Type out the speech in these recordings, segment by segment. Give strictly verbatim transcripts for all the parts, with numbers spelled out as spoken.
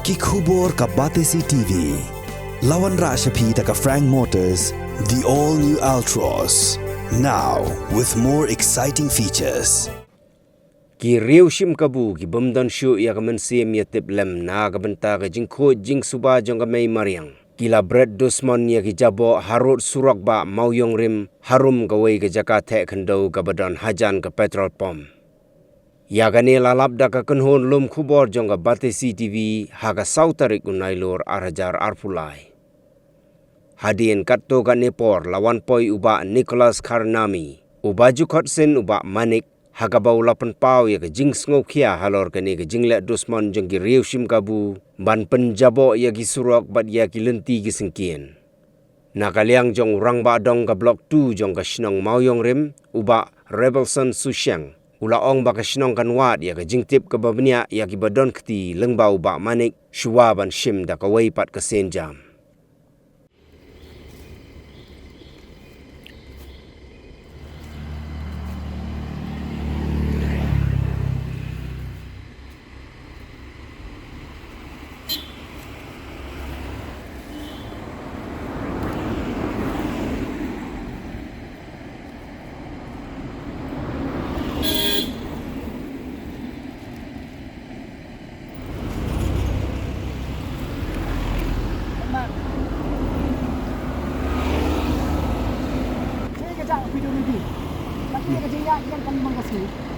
Ki khubor ka Batesi T V. La wanrah sha phi da ka Frank Motors, the all new Altroz. Now with more exciting features. Ki riew shim kabu ki bym don shuh ïa ka mynsiem ïa tip lem na ka bynta ka jingkhuid jingsuba jong ka mei mariang. Ki la bret dusmon ïa ki jaboh harud surok ba Mawïong Rim harum kawei ka jaka theh khyndew kaba don hajan ka petrol pump. Ïa kane la lap da ka kynhun lum khubor jong ka Batesi T V ha ka saw tarik u Nailur ar hajar arphew lai. Hadien katto katne por la wan poi u Bah Nicholas Karnami, uba ju khot sien u Bah Manik, ha kaba u la pynpaw ïa ka jingsngewkhia halor kane ka jingleh dusmon jong ki riew shim kabu ban pynjaboh ïa ki surok bad ïa ki lynti ki syngkien. Na ka liang jong u rangbah dong ka Block two jong ka shnong Mawïong Rim, u Bah Rebelson Sushang, u la ong ba ka shnong kan wad ïa ka jingtip kaba bniah ïa kiba don kti lyngba u Bah Manik shuwa ban shim da kawei pat ka sienjam.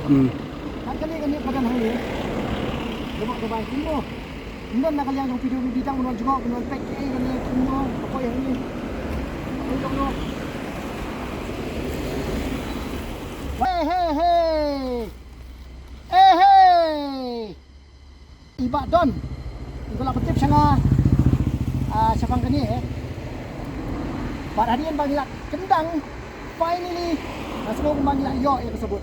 Hmm. Hey, hey, hey. Eh, hey. I Bah Don. Ngi la pyntip sha nga, ah, shaphang kane, eh. Bad hadien ba ngi la kyndang, finally, nga sngew kumba ngi la ïoh ïa ka sabut.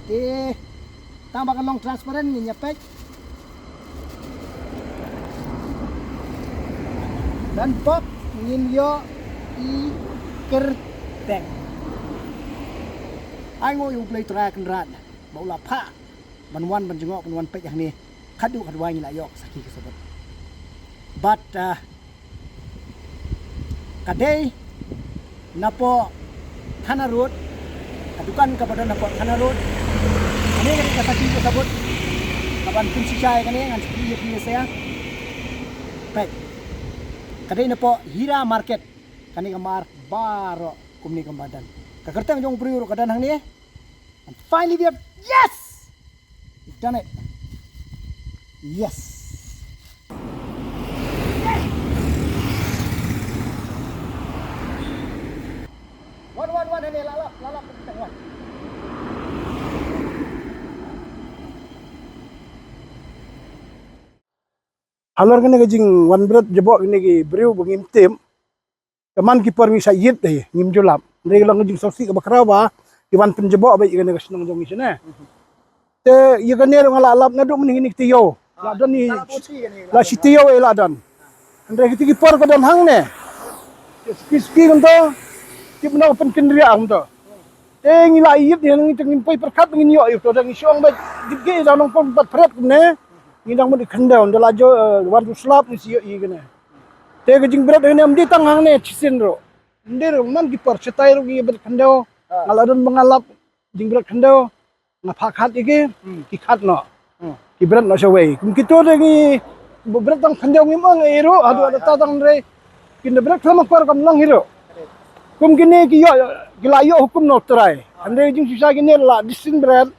Te tang ba kan long transparent ngin ïa peit. Don pop ngin ïoh i kyrteng. Ai nguh ïa U Blei Trai Kynrad ba u la phah ban wan ban jngoh ban wan peit hangne. Khadduh khadwai ngi la ïoh sakhi ka sabut. Bad, ah, ka dei napoh Thana Road, ka dukan kaba don napoh Thana Road. Kane ka dei ka sakhi ka sabut kaban pynshisha ïa kane, ngan sakhi ïa phi ïa se. Peit. Ka dei napoh Hira Market. Kane ka mar baroh kumne kumba don. Ka kyrteng jong u briew ruh ka don hangne. And finally we have, yes! We've done it. Yes! Wan, wan, wan, hangne, la lap, la lap, wan. Halor kane ka jingwan bret jaboh kine ki briew ba ngim tip. Ka man ki por ngi sa ïit hi, ngim ju lap. Hynrei ka long ka jingsngewsih kaba khraw ba ki wan pynjaboh beit ïa kane ka shnong jong ngi shane. Te ïa kane ruh nga la lap naduh mynne kine ki taïew. La don hi, la shi taïew ei la don. Hynrei kiti ki por ka don hangne. Suki suki kumto. Tip noh pynkynriah kumto. Te ngi la ïit ïa ngi te ngin poi pyrkhat ngin ïoh ïa to, da ngi shu ong ba dip ge da nongpom pat phret kumne. Ngi dang mut khyndew da la jo, eh, wan tu slap ngi shu ïoh ïa kane. Te ka jingbret hangne ym dei tang hangne shisien ruh. Ym dei ruh man ki por shatai ruh ngi bret khyndew. Ah. Nga la don ba nga lap jingbret khyndew. Nga phah khat ïa ki, hmm, ki khat noh. Hmm. Ki bret noh shawei. Kum kito de ngi bret tang khyndew ngim ong ei ruh, haduh, ah, da ta tang re. Kin da bret khlem akor kam long hi ruh. Correct. Kum kine ki ïoh, ki la ïoh hukum na U Trai. Ah. Hynrei jingshisha kine la disin bret.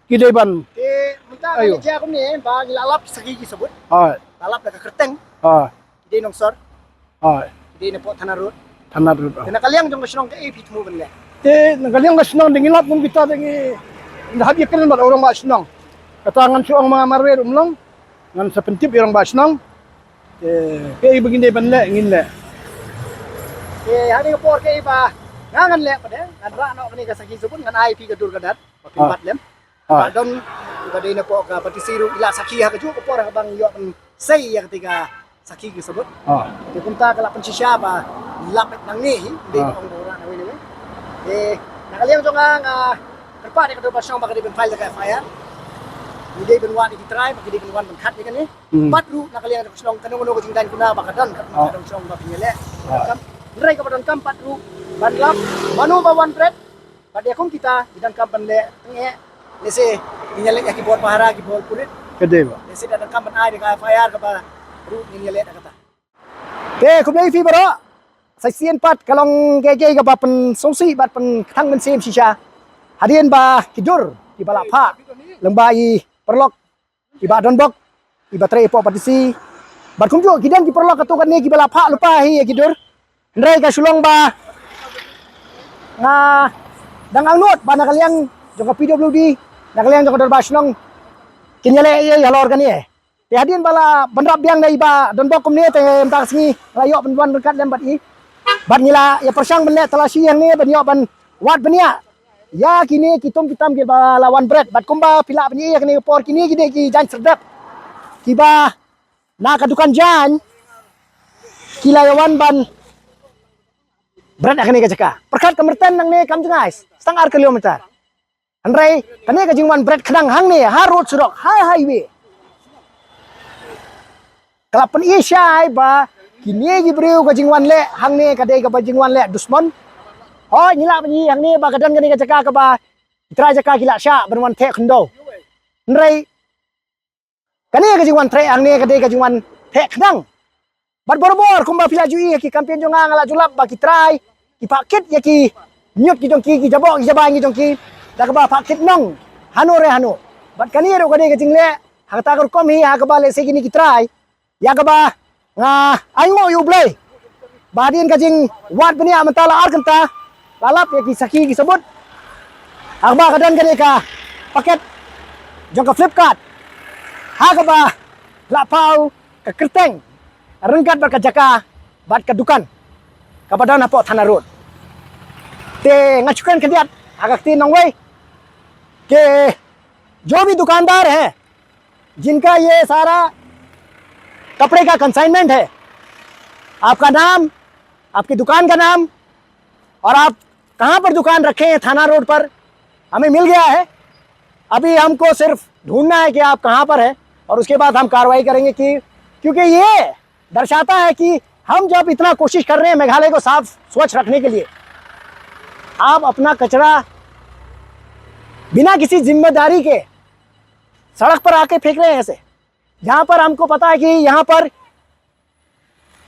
Ki dei ban. Te mynta ka, ayo, jia kumne ba ngi la lap sakhi ki sabut. Hai. La lap da ka kyrteng. Hai. Ki dei nongsor. Hai. Ki dei napoh Thana Road. Thana Rood. Te na ka liang jong ka shnong kaei phi thmu ban leh? Te na ka liang ka shnong dang ngi lap kum kita dang ngi, ngi hap ïa kren bad u rangbah shnong. Kata ngan shu ong ma nga marwei ruh ym long. Ngan sa pyntip ïa u rangbah shnong. Te kaei ba ngin dei ban leh ngin leh. Te ha kane ka por kaei ba nga ngan leh pat de, ngan rah noh kane ka sakhi sabut, ngan ai phi ka dur ka dar ba phin bat lem. Ah. Ba don, ba dei napoh ka Batesi ruh i la sakhi ha kajuh ka por ha kaba ngi ïoh ban sei ïa kata ka sakhi ka sabut. Ah. Te kumta ka la pynshisha ba lap nangne hi, dei, ah, ong ba u rah nawei nawei. Te na ka liang jong nga, nga kyrpad ïa ka dorbar shnong ba ka dei ban file da ka F I R. Ngi dei ban wad ïa ki trai, ba ki dei ban wan ban khat ïa kane. Hmm. Bad ruh na ka liang jong ka shnong, kano kano ka jingdaiñ kuna ba ka don, ka don shnong ba pynïaleh. Ah. Kam, hynrei kaba donkam pat ruh ban lap mano ba wan bret. Bad ïa kum kita, ki donkam ban leh tang eh. Lehse ngin ïaleh ïa ki bor pahara, ki bor pulit. Ka dei ba. Lehse da donkam ban ai da ka F I R kaba ruh ngin ïaleh da kata. Te khublei phi baroh. Sa shisien pat ka long kaei kaei kaba pynsngewsih bad pynkthang mynsiem shisha. Hadien ba ki dur kiba la phah lyngba i paralok iba donbok, iba trei hapoh Pardesi. Bad kumjuh ki don ki paralok katto katne kiba la phah lypa hi ïa ki dur. Hynrei ka shu long ba nga dang angnud ba na ka liang jong ka P W D, na ka liang jong ka dorbar shnong, kin ïaleh ei ei halor kane. Te hadien ba la bynrap biang da iba donbok kumne, te mynta ka sngi nga la ïoh ban wan ryngkat lem bad i. Bad ngi la ïa pyrshang ban leh talashi hangne ban ïoh ban wad bniah ïa kine ki tum ki tam kiba la wan bret. Bad kumba phi lah ban ïohi ha kane ka por, kine ki dei ki jaiñ syrdep kiba na ka dukan jaiñ ki la ïa wan ban bret ha kane ka jaka. Pyrkhat ka Myrten nangne kam jngai, sa tang ar kilometer. Hynrei kane ka jingwan bret khnang hangne ha rud surok, ha highway, ka la pyni shai ba kine ki briew ka jingwan leh hangne ka dei kaba jingwan leh dusmon. Hooid, ngi lah ban ïohi hangne ba ka don kane ka jaka kaba ki trai jaka ki la shah ban wan theh khyndew. Hynrei kane ka jingwan theh hangne ka dei ka jingwan theh khnang. Bad barabor kumba phi la ju ïohi ha ki campaign jong nga, nga la ju lap ba ki trai ki phah kit ïa ki ñiut ki jong ki, ki jaboh ki jabaiñ ki jong ki da kaba phah kit nong hano re hano. Bad kane ruh ka dei ka jingleh ha kata ka rukom hi ha kaba lehse kine ki trai, ïa kaba nga ainguh ïa U Blei ba hadien ka jingwad bniah mynta la ar kynta, la lap ïa ki sakhi ki sabut ha kaba ka don kane ka paket jong ka Flipkart ha kaba la paw ka kyrteng ryngkat bad ka jaka bad ka dukan kaba don hapoh Thana Road. Te nga shu kren khyndiat ha ka ktien nongwei, ke jo bhi dukandar hai, जिनका ये सारा कपड़े का कंसाइनमेंट है, आपका नाम, आपकी दुकान का नाम और आप कहाँ पर दुकान रखे हैं थाना रोड पर, हमें मिल गया है। अभी हमको सिर्फ ढूंढना है कि आप कहाँ पर हैं और उसके बाद हम कार्रवाई करेंगे कि, क्योंकि ये दर्शाता है कि हम जब इतना कोशिश कर रहे हैं मेघालय को साफ स्वच्छ रखने के लिए, आप अपना कचरा बिना किसी जिम्मेदारी के सड़क पर आके फेंक रहे हैं ऐसे, जहां पर हमको पता है कि यहाँ पर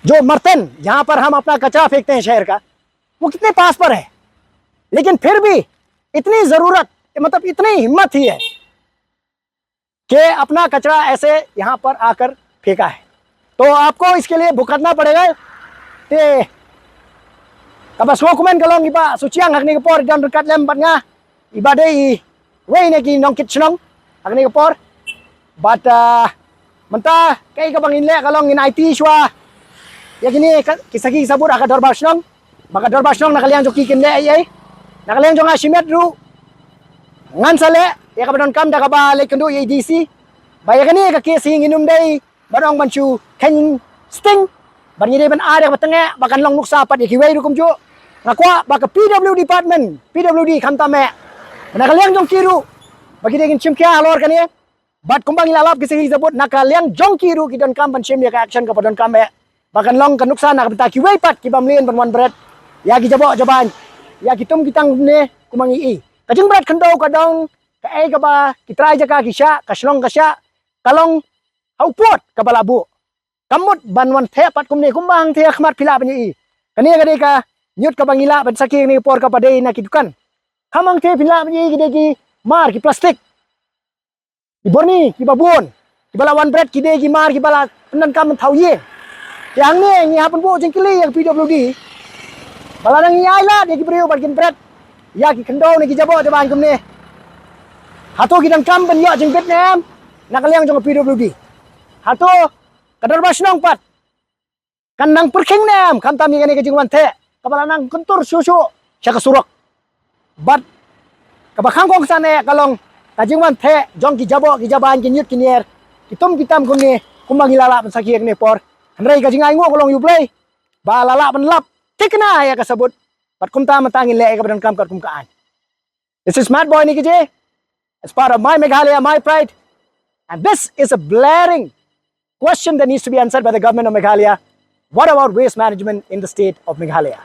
जो मर्तन, जहां पर हम अपना कचरा फेंकते हैं शहर का, वो कितने पास पर है, लेकिन फिर भी इतनी जरूरत, मतलब इतनी हिम्मत ही है कि अपना कचरा ऐसे यहाँ पर आकर फेंका है, तो आपको इसके लिए भुगतना पड़ेगा। Te kaba sngewkmen ka long iba shu chiang ha kane ka por, i don ryngkat lem bad nga, iba dei iwei na ki nongkit shnong ha kane ka por. Bad mynta kaei kaba ngin leh ka long ngin aiti shuwa ïa kine ki sakhi sabut ha ka dorbar shnong, ba ka dorbar shnong na ka liang jong ki kin leh ei ei. Na ka liang jong nga shimet ruh ngan sa leh ïa kaba donkam da kaba leit kynduh ïa i D C ba ïa kane ka case hi ngin ym dei ban ong ban shu kheiñ sting, ba ngi dei ban ai da kaba tyngeh ba kan long nuksa pat ïa kiwei ruh kumjuh. Nga kwah ba ka P W D department, P W D khamtam eh, na ka liang jong ki ruh ba ki dei kin shim khia halor kane. Bad kumba ngi la lap ki sakhi sabut, na ka liang jong ki ruh ki donkam ban shim ïa ka action kaba donkam eh, ba kan long ka nuksa na ka bynta kiwei pat kiba mlien ban wan bret ïa ki jaboh jabaiñ, ïa ki tum ki tang ne. Kumba ngi i ka jingbret khyndew ka dong kaei kaba ki trai jaka ki shah, ka shnong ka shah, ka long ha u pud kaba la buh. Kam mut ban wan theh pat kumne kumba hangthie ha khmat phi lah ban ïohi. Kane ka dei ka ñiut kaba ngi lah ban sakhi kane ka por kaba dei na ki dukan. Kham hangthie phi lah ban ïohi ki dei ki mar ki plastik, ki burni kiba bun, kiba la wan bret, ki dei ki mar kiba la pyndonkam ban thaw ïing. Te hangne ngi hap ban buh jingkylli ïa ka P W D ba lada ngi ailad ïa ki briew ba kin bret ïa ki khyndew ne ki jaboh jabaiñ kumne, hato ki donkam ban ïoh jingbit ne em na ka liang jong ka P W D? Hato ka dorbar shnong pat kan nang pyrkhing ne em khamtam ïa kane ka jingwan theh kaba la nang kyntur shuh shuh sha ka surok? Bad kaba khang kongsan eh ka long ka jingwan theh jong ki jaboh ki jabaiñ, ki ñiut ki ñier, ki tum ki tam kumne, kumba ngi la lah ban sakhi ïa kane ka por. Hynrei ka jingainguh ka long ïa U Blei ba la lah ban lap thikna ïa ka sabut. Bad kumta mynta ngin leh ïa kaba donkam katkum ka aiñ. This is Mad Boy Nicky J. As part of My Meghalaya, My Pride, And this is a blaring question that needs to be answered by the government of Meghalaya. What about waste management in the state of Meghalaya?